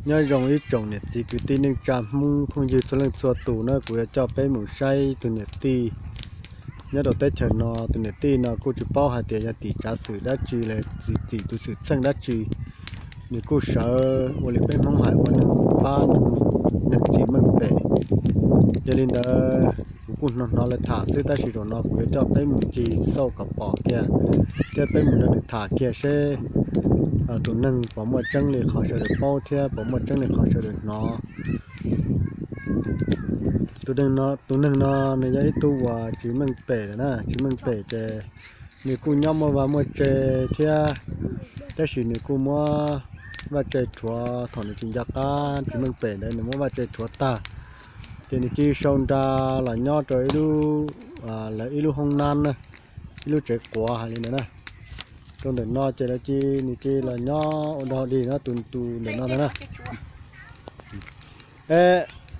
Nyob zoo ib tsoom niam txiv kwv tij neej tsa Hmoob phooj ywg txhua leej txhua tus na, kuv yuav coj peb mus saib tus niam tij nyob rau teb chaws no. Tus niam tij no kuj tsis paub hais tias yog tim tsav xwm dab tsi los txim tus xwm txheej dab tsi, nws kuj sawv ua li peb Hmoob hais ua neeg pab neeg tsis meej pem. Yog li ntawd kuv kuj hnov hnov lawv tham xwb, tab sis zaum no kuv yuav coj peb mus ncig xauj kom pom kiag thiab peb mus nrog nws tham kiag seb tus neeg puas muaj tseeb li qhov sawv daws paub thiab puas muaj tseeb li qhov sawv daws hnov. Tus neeg no nws yog ib tug uas tsis meej pem lawm na, tsis meej pem ces nws kuj nyob muaj vaj muaj tse thiab, tab sis nws kuj muab vaj tse rhuav thaum nws tsis nco qab tsis meej pem ntawd nws muab vaj tse rhuav tag, ces nws cia li sau nra los nyob rau ib lub, lawv ib lub hoob nab na, ib lub tsev quav hais li ntawd na. Rau ntawm no ces lawv cia, nws cia li los nyob ua dog dig no, tus tus ntawm no ntag na.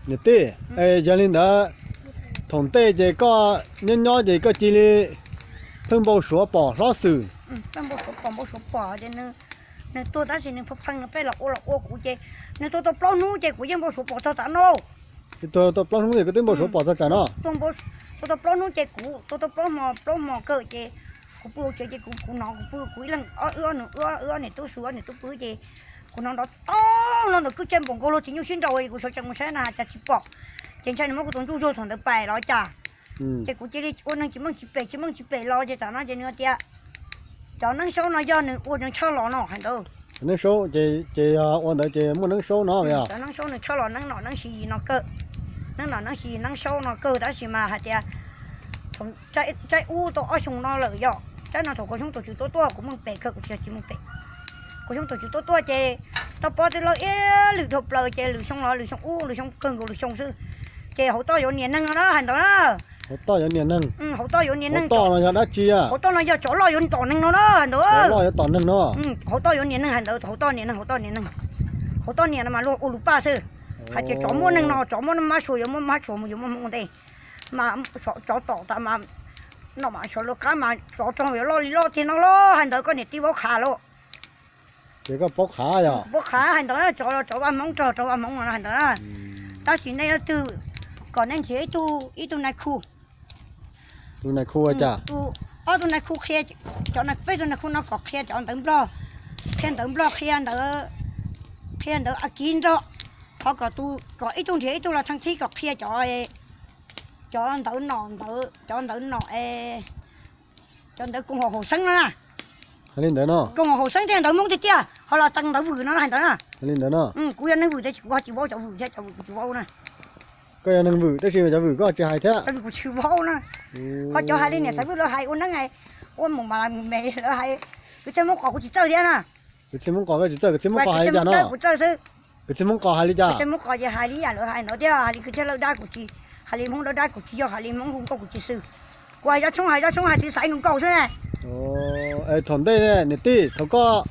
Niam tij, yog li ntawd, thaum ntej ces koj nyob nyob ces koj cia li pheej npau suav pom hlob xwm. Npau suav pom, npau suav pom ces nws tuag tab sis nws pheej pheej nws pheej los ua los ua kuv ces nws tuag tau plaub hnub ces kuv yeej npau suav pom txog tav no. Tuag tau plaub hnub ces koj twb npau suav pom txog tsam no. Tuag tau plaub hnub ces kuv tuag tau plaub hmo, plaub hmo kawg ces kuv pw hauv tsev ces kuv kuv hnov kuv pw kuv ib leeg, wb ob nus wb ob niam tub xwb, ob niam tub pw ces kuv hnov nrov toog los ntawm kwj tse npaum nkaus luag txiv nyuj sib nraus, kuv sawv tsees mus saib na cas tsis pom. Ces ntshai nws muab kuv tus ntsuj zuag thaum ntawd pais los cas, ces kuv cia li ua neeg tsis meej tsis pem, tsis meej tsis pem los ces tam no ces nws tias cov neeb saub no yog nws ua nws tshaj los no hais ntawd. Neeb saub ces yog ua ntawd ces muaj neeb saub no. Cov neeb saub nws tshaj los neeb nom neeb si no kawg, neeb nom neeb si neeb saub no kawg tab sis mas hais tias thaum tsaib ub tau ob xyoo no lawm yog tsaib no thaum kuv xyoob tus tswv tuaj tuaj kuv meej pem kawg, kuv tsis yog tsis meej pem. Kuv xyoob tus tswv tuaj tuaj ces tau pob twb lawj ib lwm dhau plaws ces lwm xyoo los lwm xyoo ub lwm xyoo kawg nkaus lwm xyoo xwb. Ces hauv toj yuav nias neeg no na hais ntawd na. Hauv toj yuav nias neeg. Hauv toj yuav nias neeg. Hauv toj no yog dab tsi? Hauv toj no yog tsov loj yuav tom neeg no na hais ntawd. Loj yuav tom neeg no. Hauv toj yuav nias neeg hais ntawd, hauv toj nias neeg, hauv toj nias neeg. Hauv toj nias no mas luag ua lus paj xwb. Hais tias tsov muaj neeg no, tsov muaj mab sua yuav muaj mab sua mus yuav muaj hmoo ntej. Mas tsov tom tas mas no mas sawv lawv qab mas tsov rog yuav loj li loj tiag no los hais ntawd koj niam tij paub qhav lauj. Ces koj paub qhav yog? Paub qhav hais ntawd na, tsov vaj hmoov rog tsov vaj hmoov no hais ntawd na. Tab sis nej leej twg kom nej nrhiav ib tug nai khu. Tus nai khu ua cas? Ob tug nai khu qhia, cov peb tug nai khu no kom qhia cov ntawv nplog, qhia ntawv nplog qhia ntawv, qhia ntawv a kiv nrog, thov kom tus kom ib tug nrhiav ib tug los thee thib kom qhia cov, cov ntawv nom ntawd, cov ntawv nom es cov ntawv koom haum haum xeeb no na. Hais li ntawd no. Koom haum haum xeeb thiaj ntawv Hmoob tiag tiag ho los tees ntawv vwm no hais ntawd na. Hais li ntawd no. Kuv yog neeg vwm tab sis kuv ho tsis paub cov vwm thiab, cov vwm kuv tsis paub na. Koj yog neeg vwm tab sis mas cov vwm koj tsis hais thiab. Tab sis kuv tsis paub na. Ho cov hais li niam Xaiv Vwj lawv hais ua neeb, ua mus mas mus me lawv hais, kwv tij Hmoob qos kuv tsis txawj thiab na. Kwv tij Hmoob qos koj tsis txawj, kwv tij Hmoob qos hais li cas no? Kuv txawj xwb. Kwv tij Hmoob qos hais li cas? Kwv tij Hmoob qos ces hais li yam lawv hais ntawd thiab, hais li kwv tij Hmoob dawb dab kuv tsis yog, hais li Hmoob hu nkauj kuv tsis xwm. Kuv hais Yob Tshoob, hais Yob Tshoob hais txiv xaiv nkauj nkauj xwb ne. Thaum ntej niam tij, thaum koj,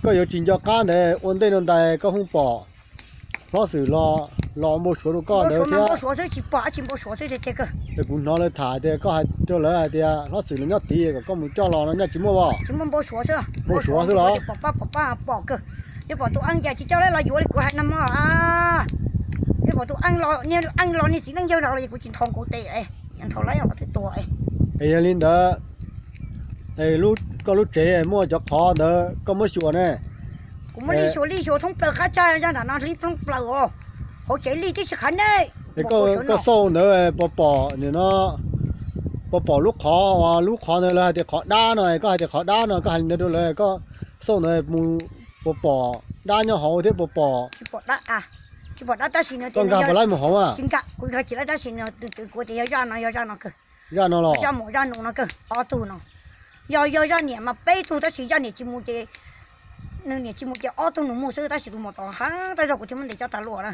koj yuav tsis nco qab ntawd ua ntej no ntag koj hu pom hlob xwm los, los npau suav rau koj ntawd thiab. Npau suav xwb, tsis pom dab tsi, npau suav xwb tiag tiag. Kuv hnov lawv tham tias koj hais rau lawv hais tias hlob xwm los nyob tid kom koj mus coj los no nyaj tsis muaj os. Tsis muaj, npau suav xwb. Npau suav xwb los? Pom pab pom pab pom kawg. Yuav pom tus eeb ces tsis coj los yuav li kuv hais nag hmo. Yuav pom tus eeb los niag eeb los niag txiv neej yawg los kuv tsis nthos nkaus tes, nthos lawm qhov twg tuag. Es yog li ntawd, koj lub tsev muaj cov qhov ntawd koj muab xyuas ne? Kuv muab li xyuas li xyuas thoob plaws qab tsag zaj nram no li thoob plaws os. Hauv tsev li tib si qhav nej. Koj xauj ntawd puas pom nim no, puas pom lub qhov, lub qhov ntawd lawv hais tias qhov dab no, koj hais tias qhov dab no, koj hais li ntawd rau lawv, koj xauj ntawd mus puas pom dab nyob hauv thiab puas pom? Tsis pom dab, tsis pom dab tab sis no koj nkag puas laib mus hauv a? Tsis nkag, kuv nkag tsis laib tab sis no tus twv kuv tias yog zaj no, yog zaj no kawg. Zaj no los? Zaj mus zaj nus no kawg, ob tug no. Yog, yog zaj niam mas peb tug tab sis zaj niam tsis mus ces, nws niam tsis mus ces ob tug nus mus xwb tab sis tus mus tom heev tab zog kuv thiaj muab ntes coj tas luaj na.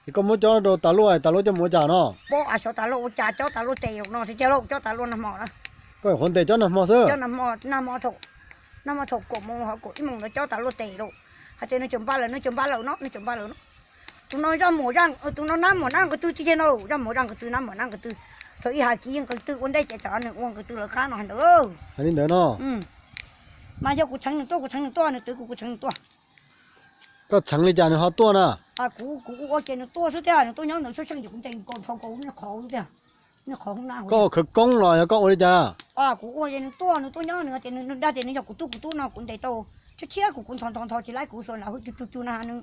Es koj muab coj rau tas luaj, tas luaj coj mus ua cas no? Pab av xyov tas luaj ua cas, coj tas luaj tes no tiag tiag lauj, coj tas luaj nag hmo na. Koj qhuav ntes coj nag hmo xwb? Coj nag hmo, nag hmo thaum, nag hmo thaum kaum moos ho kaum ib moos ntawd coj tas luaj tes lauj. Hais tias nws tseem npaj lawm, nws tseem npaj lawm no, nws tseem npaj lawm no. Tus no zaj mus zaj, tus no nab mus nab nqe twg tiag tiag no lauj, zaj mus zaj nqe twg, nab mus nab nqe twg. Thaum ib hais kiv nqe twg ua ntej ces tsam nws ua nqe twg lawv qab no hais ntawd. Hais li ntawd no. Mas yog kuv txheev nws tuaj, kuv txheev nws tuaj, nws twv kuv, kuv txheev nws tuaj. Koj txheev li cas nws ho tuaj na? Kuv, kuv ua ces nws tuaj xwb tiag, nws tuaj nyob ntawd sab seej ces kuv ntes nkaus nthau nkaus nws qhov xwb tiag. Nws qhov hauv na. Koj ua khawv koob los yog koj ua li cas? Kuv ua ces nws tuaj, nws tuaj nyob nws tias nws dag tias nws yog kuv tub kuv tub no kuv ntes tau tshiab tshiab kuv kuv nthos nthos nthos tsis laib kuv xuas lam hwj tug tug tug na nws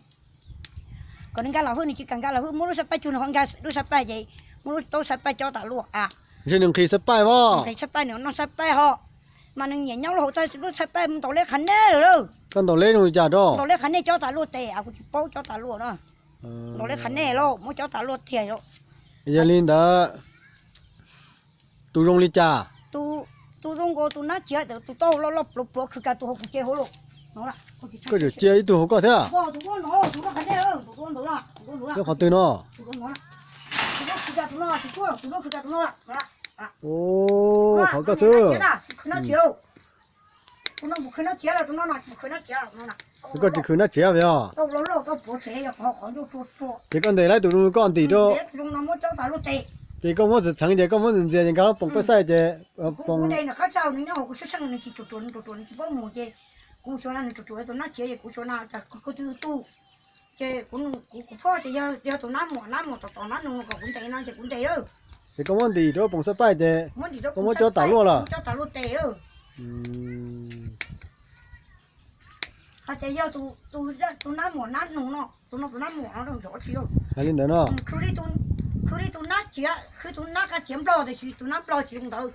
kom nws nkag los hwj nws tsis kam nkag los hwj muab lub xab paib cug nws ho nkag lub xab paib ces muab lub taub xab paib cob tas luaj a. Ntshe nws nqhis xab paib os. Nqhis xab paib nws noj xab paib ho. Mas nws nyiam nyob lub hauv txaj lub xab paib ntaus leb qhav nej lawm. Koj ntaus leb zoo li cas rau? Ntaus leb qhav nej cob tas luaj tes a kuv tsis paub cob tas luaj no. Ntaus leb qhav nej lauj muab cob tas luaj tiag. Yog li ntawd tus zoo li cas? Tus zoo nkaus tus nab tsiav tus taub hau loj loj pluav pluav khwv kiag tus hauv kuv ce hauv lauj. Koj tseem cia ib tug hauv koj thiab? Qhov twg no? Qhov koj xwb. Koj tsis khwv nab tsiav vim os? Ces koj ntes laib tus zoo koj ntim rau. Ces koj muab txheev txheev ces koj muab ntxias ntxias ces nkag lub poom paj xaij ces poom. Kuv xyuas na nws tsis ruam ruam nws tsis paub mus ces kuv xyuas na nws ruam ruam tus nab tsiav ces kuv xyuas na kuv twb tu ces kuv, kuv phob ces yog tus nab muam nab muam tom tom nab nus kom kuv ntes no ces kuv ntes lawm. Ces koj muab ntim rau poom xab paij ces koj muab cob tas luaj lawm. Cob tas luaj tes lawm. Hais tias yog tus nab muam nab nus no, tus no tus nab muam no zoo tsis zoo. Hais li ntawd no. Khwv li tus nab tsiav, khwv tus nab qa tsiav nplog tiam sis tus nab nplog tsis zoo ntawd.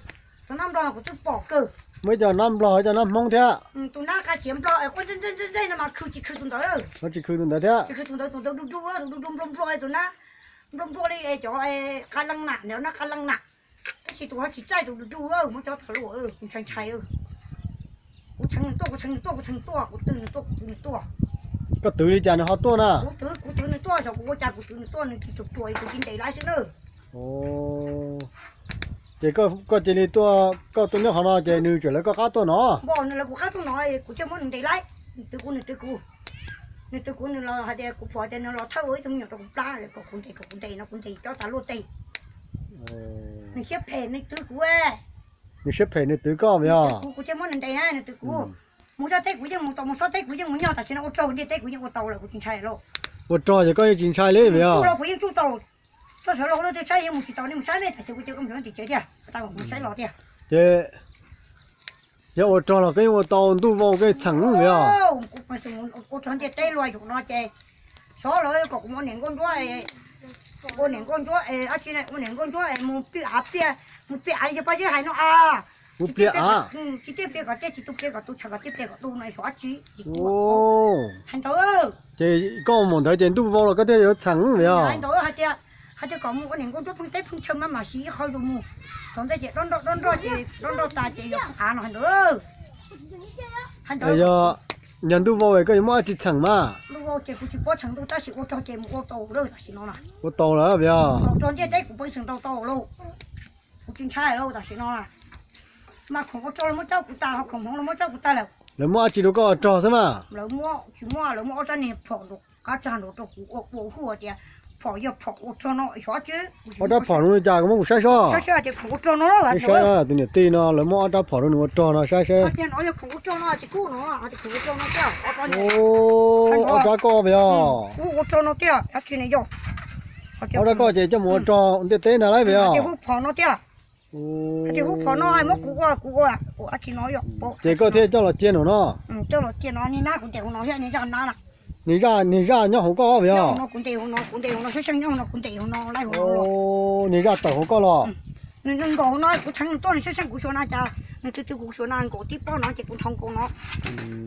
Tus nab nplog kuv twb pom kawg. Muaj ib co nab nplog ib co nab hmoob thiab. Tus nab qa tsiav nplog es quaj ntxej ntxej ntxej ntxej no mas khwv tsis khwv tus ntawd. Tsis khwv tus ntawd thiab. Tsis khwv tus ntawd, tus ntawd du du, tus du du nplog nplog, tus nab nplog nplog li cov qa leej nam, nab qa leej nam. Tab sis tus ho tsis txaij tus du du, muab cob tas luaj, ntshai ntshai. Kuv txheev nws tuaj, kuv txheev nws tuaj, kuv txheev tuaj, kuv twv nws tuaj, kuv twv nws tuaj. Koj twv li cas nws ho tuaj na? Kuv twv, kuv twv nws tuaj, xyov kuv ua cas kuv twv nws tuaj, nws tsis ruam ruam kuv tsis ntes laib xwb na. Ces koj cia li tuaj, koj tuaj nyob qhov no ces nws tseem lawv koj qab tuaj no. Nws lawv kuv qab tuaj no, kuv thiaj muab nws ntes laib, nws twv kuv, nws twv kuv. Nws twv kuv nws los hais tias kuv pom tias nws los thawj ua ib tug me nyuam rau kuv plab kom kuv ntes, kom kuv ntes no kuv ntes cob tas luaj tes. Nws siab phem nws twv kuv. Nws siab phem nws twv koj os. Kuv, kuv thiaj muab nws ntes na, nws twv kuv. Mus zaj teb kuv yeej mus tau, mus xob teb kuv yeej mus nyob, tam sim no ua rog ntiaj teb kuv yeej ua tau lawm, kuv tsis ntshai lawm. Ua rog ces koj yeej tsis ntshai li os. Kuv los kuv yeej tsuj tau. Txoj sawv los lub twg saib yeej mus tsis tau, nej mus saib nej tam sim kuv cia koj mus tsev tiag, kuv saib los tiag. Ces yog ua rog los koj yeej ua tau, ntuj vau koj yeej txheem os. Ua rog ntiaj teb luaj yus no ces xyov lawv kom kuv mus ua niam nkauj ntsuab, ua niam nkauj ntsuab ab tsi, ua niam nkauj ntsuab mus pliag av pliag, mus pliag av yog pab zeb hais no a. Mus pliag av. Tsis tiaj pliag kom tiaj, tsis tu pliag kom tu, tshav kom tiaj pliag kom tu no xyov ab tsi. Hais ntawd. Ces koj mus ntawd ces ntuj vau los koj thiaj yuav txheem os. Hais ntawd hais tias, hais tias kom mus ua niam nkauj ntsuab pheej teb pheej chaw mas mam siv ib qho yus mus. Thaum ntej ces dob nroj dob nroj ces dob nroj tas ces yog av no hais ntawd. Hais ntawd. Yog ntuj vau koj yuav muaj ab tsi txheem mas. Ntuj vau ces kuv tsis paub txheem ntuj tab sis ua rog ces mus ua tau lawm tam sim no. Ua tau lawm os. Ua rog ntiaj teb kuv pheej xeem tau tau lawm. Kuv tsis ntshai lawm tam sim no. Mas khoom ua rog los muab cob kuv tas, ho khoom hmoov los muab cob kuv tas lawm. Lawv muab ab tsi rau koj ua rog xwb mas. Lawv muab, tsis muab, lawv muab ob rab niag phom nraum qab tsag nraum rau kuv ua ua huj tias phom yog phom ua rog no xyov tsi. Ob rab phom zoo li cas koj muab kuv saib sob. Saib saib tias khoom ua rog no. Saib tus niam tij no lawv muab ob rab phom rau nws ua rog no saib saib. Ob rab koj os. Ob rab koj ces coj mus ua rog ntiaj teb ntag lauj os. Ces koj thiaj coj los cia no no. Coj los cia no, niag nab kuv ntes hauv no thiab niag zaj nab na. Niag zaj, niag zaj nyob hauv koj os. Kuv ntes hauv no, kuv ntes hauv no, sab seej nyob hauv no, kuv ntes hauv no, laij hauv no. Niag zaj tawm hauv koj los? Nws nkaum hauv no, kuv txheev nws tuaj nws sab seej kuv xyuas na cas, nws twv twv kuv xyuas na nkaum tib pob no ces kuv nthau nkaus no.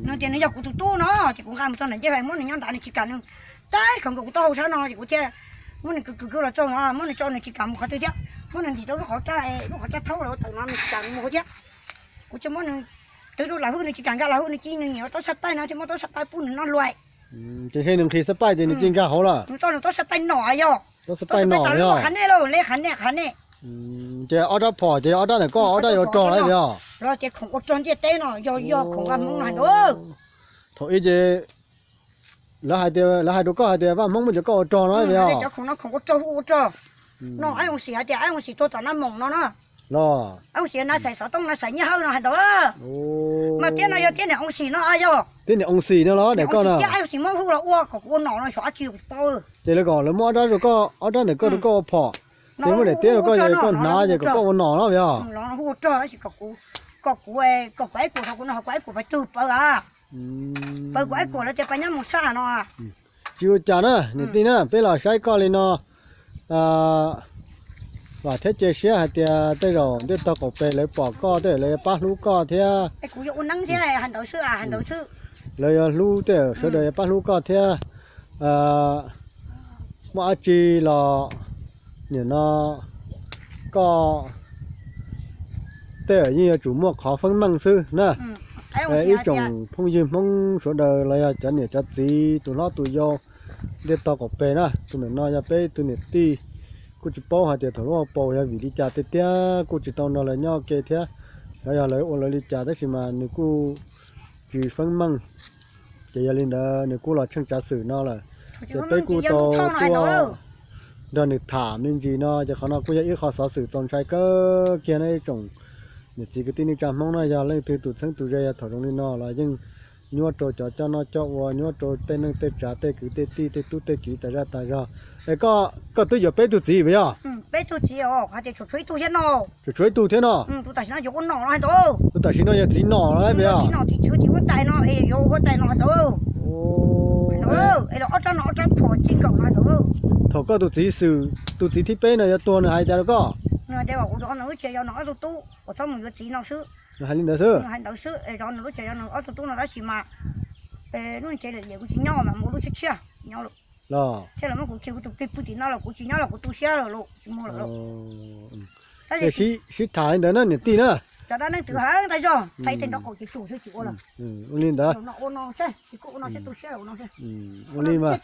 Nws tias nws yog kuv tus tub no ces kuv nqa mus txog nram ncej muab nws nyob nrad nws tsis kam nws. Tab khoom nkaus kuv taub hau sab no ces kuv thiaj muab nws kwv kwv kwv los txog no muab nws tso nws tsis kam mus qhov twg thiab. Muab nws ntim rau lub qhov raj, lub qhov raj thaub los tawm no nws tsis kam mus thiab. Kuv thiaj muab nws twv rau lam hwj nws tsis kam nkag lam hwj nws cia nws nyiam taub xab paib no thiaj muab taub xab paib pub nws noj luaj. Ces nws nqhis xab paib ces nws cia nkag hauv lawm. Nws tau nws taub xab paib no yog. Taub xab paib no yog. Qhav nej lauj, le qhav nej qhav nej. Ces ob rab phom ces ob rab ntawm koj ob rab yuav ua rog lawm yog. Lawv tias khoom ua rog ntiaj teb no yog, yog khoom vaj hmoob no hais ntawd. Thaum ub ces lawv hais tias, lawv hais rau koj hais tias vaj hmoob muab cov koj ua rog no yog. Cov khoom no khoom ua rog hu ua rog. No ab mus xim hais tias ab mus xim tuag tom nab moos no na. Los, Oob Xim na, xais xov tooj na, xais Nyiaj Hawj no hais ntawd. Mas tiab no yog tiab niam Oob Xim no yog. Tiab niam Oob Xim no los daim koj no. Tiab Oob Xim muab hu los ua kom kuv ua nom no xyov dab tsi kuv tsis paub. Ces lawv kom lawv muab ob rab rau koj, ob rab ntawm koj rau koj ua phom, ces muab daim tiab rau koj, yog koj hnav ces kom koj ua nom no yog. Hu ua rog tab sis kom kuv, kom kuv, kom kuv ib kuam rau kuv no, kuv ib kuam pais twg pawv a. Pawv kuv ib kuam lawv tias pais nyob mus saj no. Tsis ua cas na niam tij na, peb los saib koj li no, vam thiab cia siab hais tias tej zaum ntiaj tog qaum pem lawv pom koj tej zaum lawv yuav pab hlub koj thiab. Kuv yuav ua neeb thiab hais ntawd xwb, hais ntawd xwb. Lawv yuav hlub tej zaum sawv daws yuav pab hlub koj thiab. Muaj dab tsi los nim no koj tej zaum yeej yuav tsum muaj qhov feeb meej xwb na. Ib tsoom phooj ywg Hmoob sawv daws los yog cov niam cov txiv tus hlob tus yau ntiaj tog qaum pem na, tus ntawm no yog peb tus niam tij. Kuj tsis paub hais tias thaum lub hauv paus yog vim li cas tiag tiag, kuj tsis tau nrog lawv nyob ua ke thiab, xyov yog lawv ua lawv li cas tab sis mas nws kuj tsis feeb meej. Ces yog li ntawd nws kuj los tsheej tsav xwm no lawm, ces peb kuj tau tuaj nrog nws tham me ntsis no, ces qhov no kuj yog ib qho xov xwm txaus ntshai kawg kiag na ib tsoom niam txiv kwv tij neej tsa Hmoob na. Yog leej twg tus txheeb tus ze yog thaum zoo li no los yeej nyuaj rau cov coj noj coj ua, nyuaj rau tej neej tej tsav, tej kwv tej tij, tej tub tej kiv tas zaj tas zog. Es koj twb yuav peb tug txiv puas yog? Tshuav ib tug thiab no. Tus tam sim no yog txiv nom los puas yog? Thaum koj tus txiv xwm, tus txiv thib peb no yuav tuag nws hais cas rau koj? Hais li ntawd xwb. Los, sib tham li ntawd na niam tij na. Ua li ntawd. Ua li mas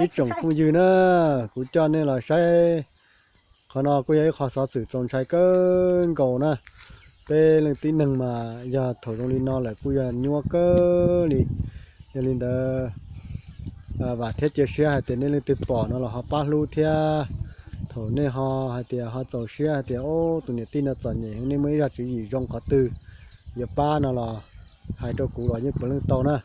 ib tsoom phooj ywg na, kuv coj nej los saib, qhov no kuj yog ib qho xov xwm txaus ntshai kawg nkaus na. Peb leej tib neeg mas yog thaum zoo li no lawm kuj yog nyuaj kawg li. Yog li ntawd, vam thiab cia siab hais tias nej leej twg pom no los ho pab hlub thiab. Thaum nej ho hais tias ho txaus siab hais tias tus niam tij no txom nyem, nej muaj ib zaj tswv yim zoo qhov twg yuav pab no los hais rau kuv los yeej puav leej tau na.